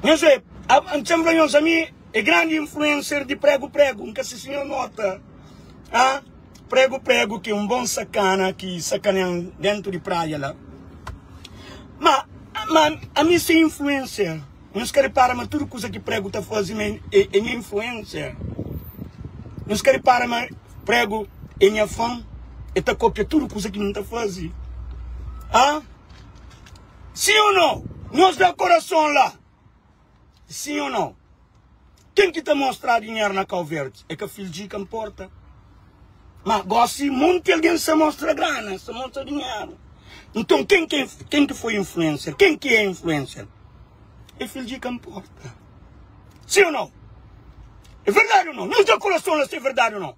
Nhos é, N ta fla nhos, ami é grandi influencer di pregu pregu, N ka si si nhos nota, ah, pregu pregu ki é un bon sakana ki sakanean dentu di praia la. Ma, ma ami se influencer, nhos ka repara ma tudu kuza ki pregu ta fazi ma é, é nha influencer. Nhos ka repara ma pregu é nha fan, é ta kopia tudu kuza ki mi ta fazi. Ah? Sim ou não? Nhos da coração lá. Sim ou não? Quem que ta mostra dinheiro na Cabo Verde? É ka filho que importa. Mas gosta monte alguém se mostra grana, se mostra dinheiro. Então quem que, quem que foi influencer? Quem que é influencer? É filho que importa. Sim ou não? É verdade ou não? Nhos da coração lá se é verdade ou não?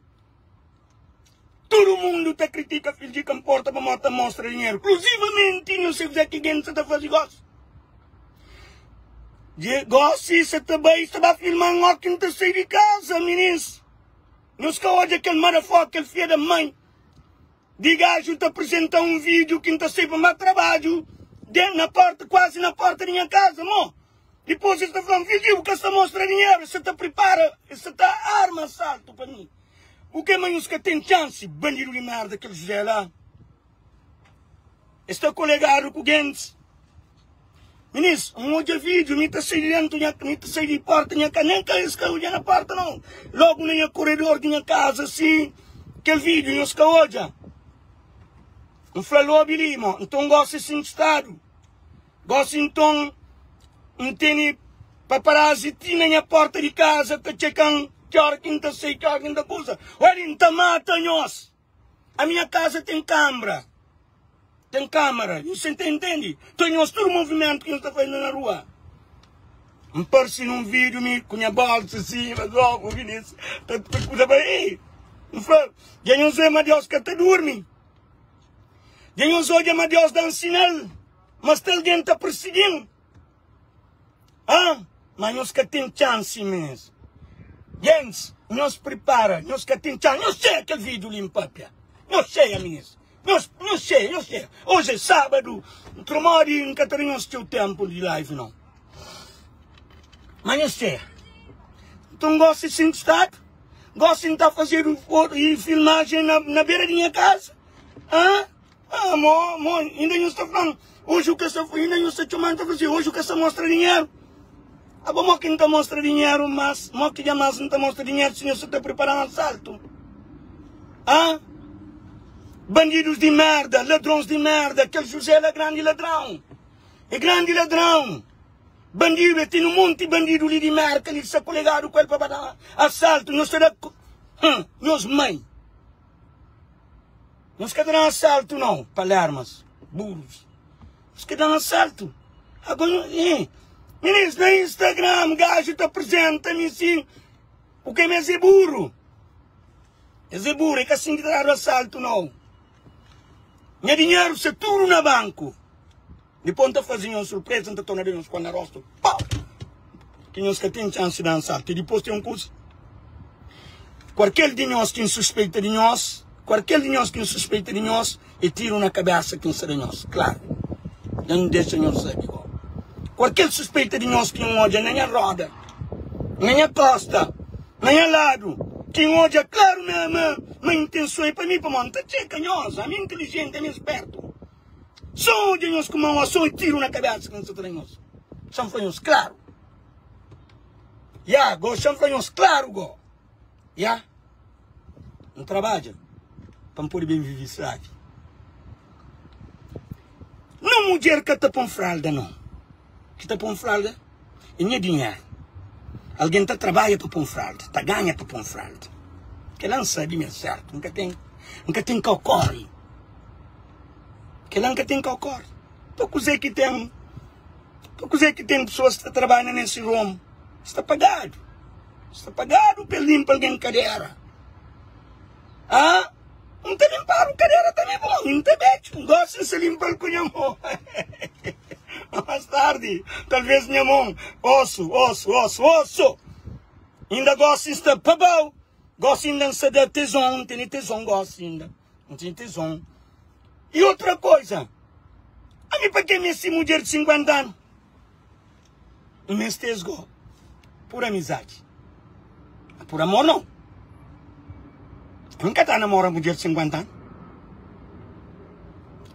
Tudu mundu ta kritika fidju ka nporta pamodi ta mostra dinheru. Kluzivamenti nu sai kuzé ki gentis sa ta fazi gosi. Dje gosi sa ta bai sa ba filma-m oki N ta sai di kaza, minis. Nhos ka odja kel motherfucker, kel fia da mãe di gaju ta apresenta-m un vídiu ki N ta sai pa N ba trabadju den na porta, kuazi na porta di nha kaza, mo. Dipôs es ta fla-m, Fidju, bu ka sta mostra dinheru, es sa ta pripara, es sa ta arma asaltu pa mi. Bu ke ma nhos ka ten txansi, bandidu di merda kel Juzé la. Es sta kolegadu ku gentis. Minis, N odja vídiu, mi ta sai di dentu nha, mi ta sai di porta nha ka, nen ka es ka odja na porta nau. Logu na nha koredor di nha kaza, si kel vídiu nhos ka odja. N fla-l, Obi li, mo, nton gosi sin stadu. Gosi nton, N tene paparazzi ti na nha porta di kaza ta txeka-m ki ora ki N ta sai, ki ora ki N ta kuza. Oi, N ta mata nhos! A minha kaza ten kambra, ten kamara, nhos ta intende? Nton nhos tudu movimentu ki nhos ta faze na rua. N parse nun vídiu mi ku nha bolsa si, mas logu kilis ta kuza pa ei. N fla, dja nhos oja ma Deus ka ta durmi? Dja nhos odja ma Deus da-m sinal? Ma sta algen ta pirsigi-m. Ah, ma nhos ka ten txansi mes. Gentis, nhos pripara, nhos ka ten txansi. Nhos txeia kel vídiu li N papia. Nhos txeia, minis. Nhos, nhos txeia, nhos txeia. Oji é sábadu, tromodi N ka ta da nhos txeu ténpu di live, nau. Ma nhos txeia. Nton, gosi sin stadu, gosi N ta fazedu filmajen na, na bera di nha kaza. Ah? Ah, mo, mo, inda nhos ta fla-m, oji u ka sta, inda nhos ta txoma-m ta fla si, oji u ka sta mostra dinheru. Abo mo ki N ta mostra dinheru, mas, mo ki dja mas N ta mostra dinheru si nhos sa ta pripara-m asaltu? Ah? Bandidus di merda, ladrons di merda, kel José la grandi ladrão. É grandi ladrão. Bandidu, é ten un monti bandidu li di merka li ki sta kolegadu ku el pa ba da asaltu. Nhos ta da, hum, nhos mãe. Nhos ka ta da asaltu nau, palermas, burus. Nhos ka da asaltu. Ago eh, minis na Instagram gaju ta apresenta mi sin. O ke mes é burro. Es é burro, é ka sin ki ta dadu asaltu nau. Nha dinheru sta tudu na banku. Dipôs N ta faze nhos surpresa, N ta torna da nhos ku na rostu. Pau! Ki nhos ka ten txansi di dansa. Ti dipôs ten un kuza. Kualker di nhos ki N suspeita di nhos, kualker di nhos ki N suspeita di nhos, é tiru na kabésa ki N sta da nhos. Klaru. Dja N dexa nhos sabe gó. Kualker suspeita di nhos ki N odja na nha roda, na nha kósta, na nha ladu, ki N odja klaru ma, ma, ma intenson é pa mi, pamodi N ta txeka nhos, ami é intilijenti, ami é spertu. Só odja nhos ku mau ason e tiru na kabesa ki N sta ta da nhos. Xa N fla nhos klaru. Ya, go, xa N fla nhos klaru go. Ya. N trabadja pa N pode ben vivi sabi. Nun mudjer ka ta pon fralda non. Ki ta pon fralda é nha dinheru. Algen ta trabadja pa pon fralda, ta ganha pa pon fralda. Kela N sabi ma é sertu. N ka ten, N ka ten kau kori. Kela N ka ten kau kori. Pa kuzê ki ten, pa kuzê ki ten pesoas ki ta trabadja nesi romu? Sta pagadu. Sta pagadu pa el limpa algen kadera. Ah, N ta limpadu kadera tanbê bon, N ta betxu, N gosta N sa limpa-l ku nha mon. Más tardi, talvês nha mon, osu, osu, osu, osu! Inda gosi N sta pa bau, gosi inda N sta da tezon, N tene tezon gosi inda, N tene tezon. I otra koza, ami pa ke meste mudjer di 50 anu? N meste es go pur amizadi. Pur amor não. N ka ta namora mudjer di 50 anu.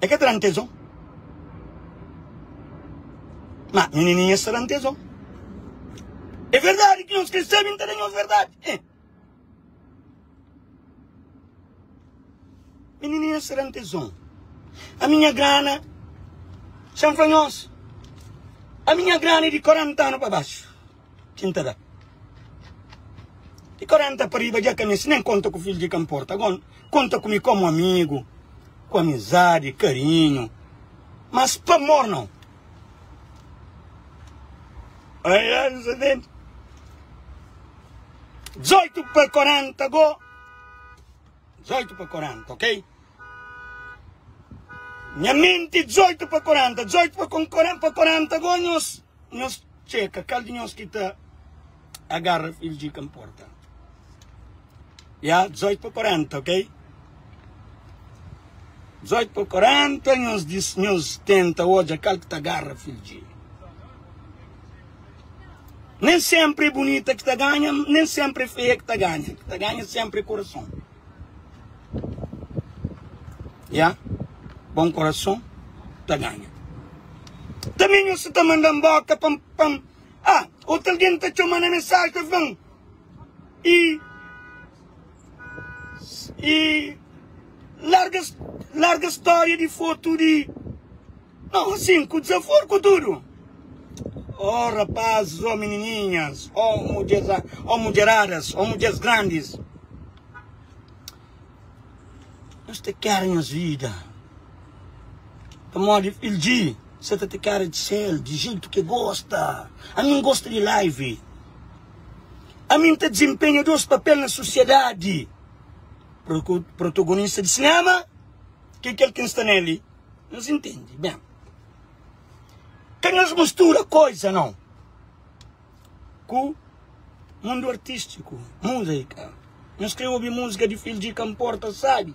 É ka ta da-m tezon. Ma minininha sta da-m tezon. É verdadi ki nhos krê sabe, N ta da nhos verdadi. Eh. Menininha sta da-m tezon. A minha grana, xa-m fla nhos, a minha grana é di 40 anu pa baxu ki N ta da. Di 40 pa riba dja ka meste nen konta ku fidju di ka nporta. Agon, konta ku mi komu amigu, ku amizadi, karinhu, mas pa amor nau. Ai, ai, nhos entende? 18 pa 40 go. 18 pa 40, ok? Nha menti 18 pa 40, 18 pa 40, pa 40 go nhos, nhos txeka kal di nhos ki ta agarra fil di ka nporta. Ya, 18 pa 40, ok? 18 pa 40, nhos dis, nhos tenta odja kal ki ta agarra fil di. Nem sempre é bonita que ta ganha, nem sempre é feia que ta ganha. Que ta ganha sempre é coração. Yeah? Bom coração ta ganha. Também você ta mandando boca pam pam. Ah, outro alguém ta chamando a mensagem, tá falando. E e larga larga história de foto de Não, assim, ku desaforo ku tudu. Oh rapazes, oh menininhas, oh mulheres, oh mulheradas, oh mulheres grandes. Nhos ta kera nhos vida. Pamodi LG, sa ta te kera di sel, di jeito ke gosta. Ami n gosta di live. Ami n ta desempenha dos papel na sociedade. Protagonista di cinema, ke kel ki n sta nel li. Nhos intende ben. Ka nhos mistura koisa nau ku mundu artistiku, múzika. Nhos kre obi múzika di Phil G ka nporta sabi.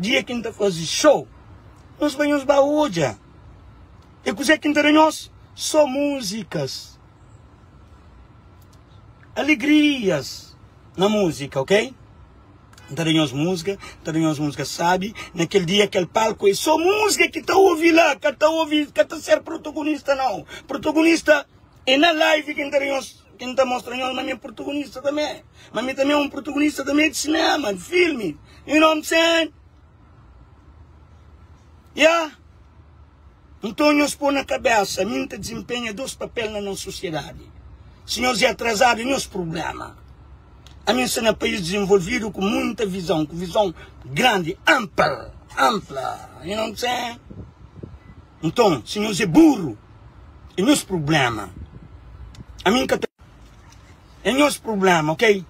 Dia ki N ta faze show, nhos bai nhos ba odja. E kuzê ki N ta da nhos? Só múzikas, alegrias na múzika, ok? N ta da nhos múzika, N ta da nhos múzika sábi. Na kel dia, kel palku é sô múzika ki ta obi la, ka ta obi, ka ta ser protagonista nau. Protagonista é na live ki N ta da nhos, ki N ta mostra nhos ma mi é protagonista tanbê. Ma mi tanbê é un protagonista tanbê di sinéma, di filmi. You know what I'm saying? Yeah. Nton nhos pô na kabésa, mi N ta dizinpenha dos papel na nos sosiedadi. Si nhos é atrazadu, é nhos prubléma. Ami N sta na país dizinvolvidu ku munta vizon, ku vizon grandi, ampla, ampla, you know what I'm saying? Nton, si nhos é buru, é nhos prubléma. Ami N ka ta. É nhos prubléma, ok?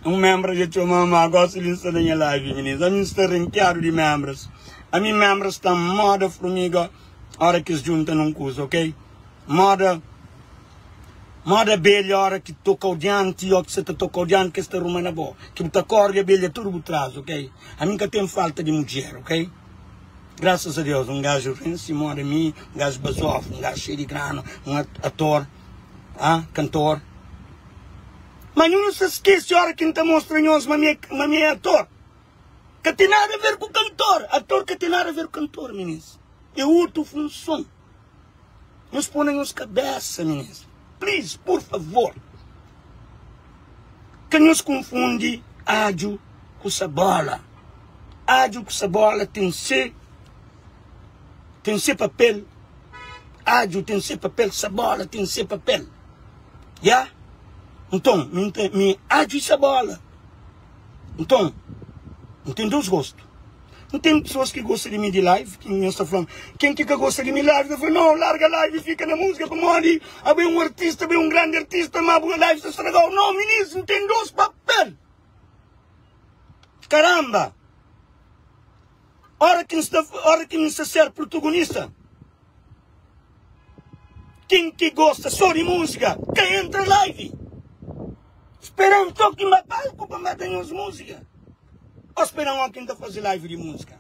Un membra dja txoma ma gosi li nsta na nha live minis ami nsta renkiadu di membras ami membras sta moda formiga ora ki es djunta nun kuza ok moda moda abelha ora ki tokau dianti o ki sa ta tokau dianti ki es ta ruma na bo ki bu ta korri abelha tudu bu tras ok ami nka ten falta di mudjer ok grasas a Deus un gaju rensi moda mi un gaju bazofu un gaju xeiu di grana un ator ah kantor. Ma nhu nu sta skese ora ki N ta mostra nhos ma mi é, ma mi é ator. Ka ten nada a ver ku kantor. Ator ka ten nada a ver ku kantor, minis. É otu funson. Nhos pô na nhos kabesa, minis. Please, por favor. Ka nhos konfundi adju ku sabola. Adju ku sabola ten se, ten se papel. Adju ten se papel, sabola ten se papel. Ya? Nton, mi N mi adju i sabola. Nton, N ten dos gostu. N ten pesoas ki gosta di mi di live, ki nhos ta fla-m, ken ki ka gosta di mi live ta fla, no, larga live i fika na múzika, pamodi abo é un artista, abo é un grandi artista, má bu live sta stragau. No, minis, N ten dos papel. Karamba! Ora ki N sta, ora ki N sta ser protagonista, Ken ki gosta so di múzika ka entra live. Speran so ki nba palku pa nba da nhos múzika. O speran o ki nta fazi live di múzika.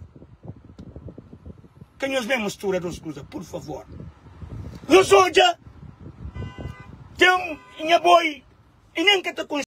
Ka nhos ben mistura dos kuza, pur favor. Nhos odja, ten nha boi, i nen ka ta konxe.